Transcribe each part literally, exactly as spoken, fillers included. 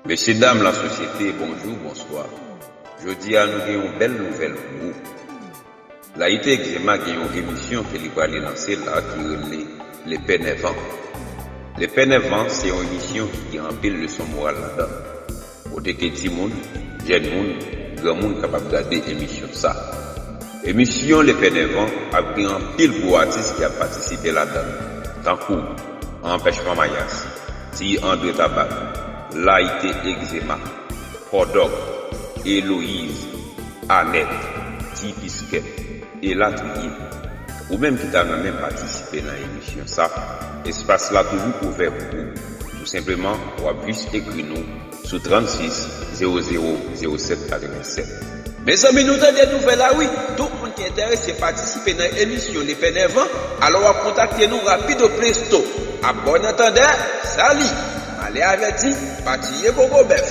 Mesye dam lasosyete, bonjou, bonswa. Jodi a nou gen yon bèl nouvèl pou ou. Layite Egzema gen yon emisyon ke li prale lanse la ki rele Lepè Nèvan. Lepè Nèvan se yon emisyon ki gen anpil leson moral ladan l. Kote ke timoun, jèn moun, granmoun kapab gade emisyon sa. Emisyon Lepè Nèvan ap gen anpil gwo atis ki ap patisipe ladan l, tankou Anpèch Panmayas, Ti André Tabak, Layite Egzema, Pòdòk, Eloyiz, Anèt, Ti Piskèt, elatriye. Ou menm ki ta renmen patisipe nan emisyon sa, espas la toujou ouvè pou ou. Tou senpleman, w ap jis ekri nou sou trannsis zewo zewo zewo sèt katrevennsèt. Mezanmi, nou tande nouvèl la wi. Tout moun ki enterese patisipe nan emisyon Lepè Nèvan, alò w ap kontakte nou rapido presto. A bòn antandè, sali. Malè avèti, pa tiye koko bèf.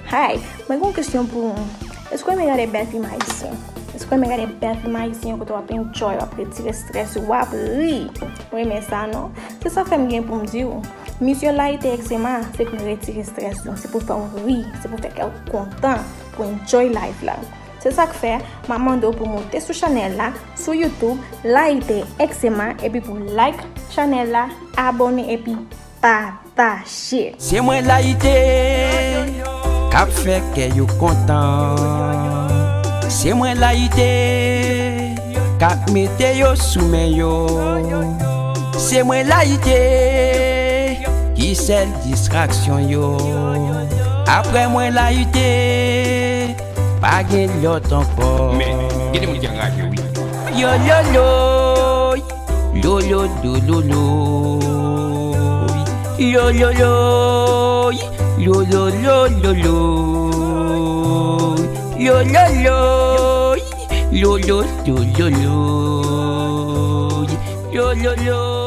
Hi, mwen gen yon kesyon pou ou. Èske w renmen gade bèl fim ayisyen? Èske w renmen gade bèl fim ayisyen kote w ap enjoy, w ap retire strès ou, w ap ri? Ou renmen sa, non? Se sa fè m gen pou m di w. Misyon Layite Egzema, se pou l retire strès ou, se pou l fè w ri, se pou l fè kè w kontan, pou enjoy life la. Se sa k fè, m ap mande w pou w moute sou chanèl la, sou YouTube, Layite Egzema, epi pou w like chanèl la, abòne, epi pataje. Se mwen Layite k ap fè kè yo kontan. Se mwen Layite k ap mete yo sou men yo. Se mwen Layite ki sèl distraksyon yo. Apre mwen Layite, pa gen lòt ankò. Men, gen de moun ki anraje, wi. Yo, yo, yo. Lo, lo, lo, lo, lo. Yo, yo, yo. Lo, lo, lo, lo, lo. Yo, yo, yo. Lo, lo, lo, lo, lo. Yo, yo, yo.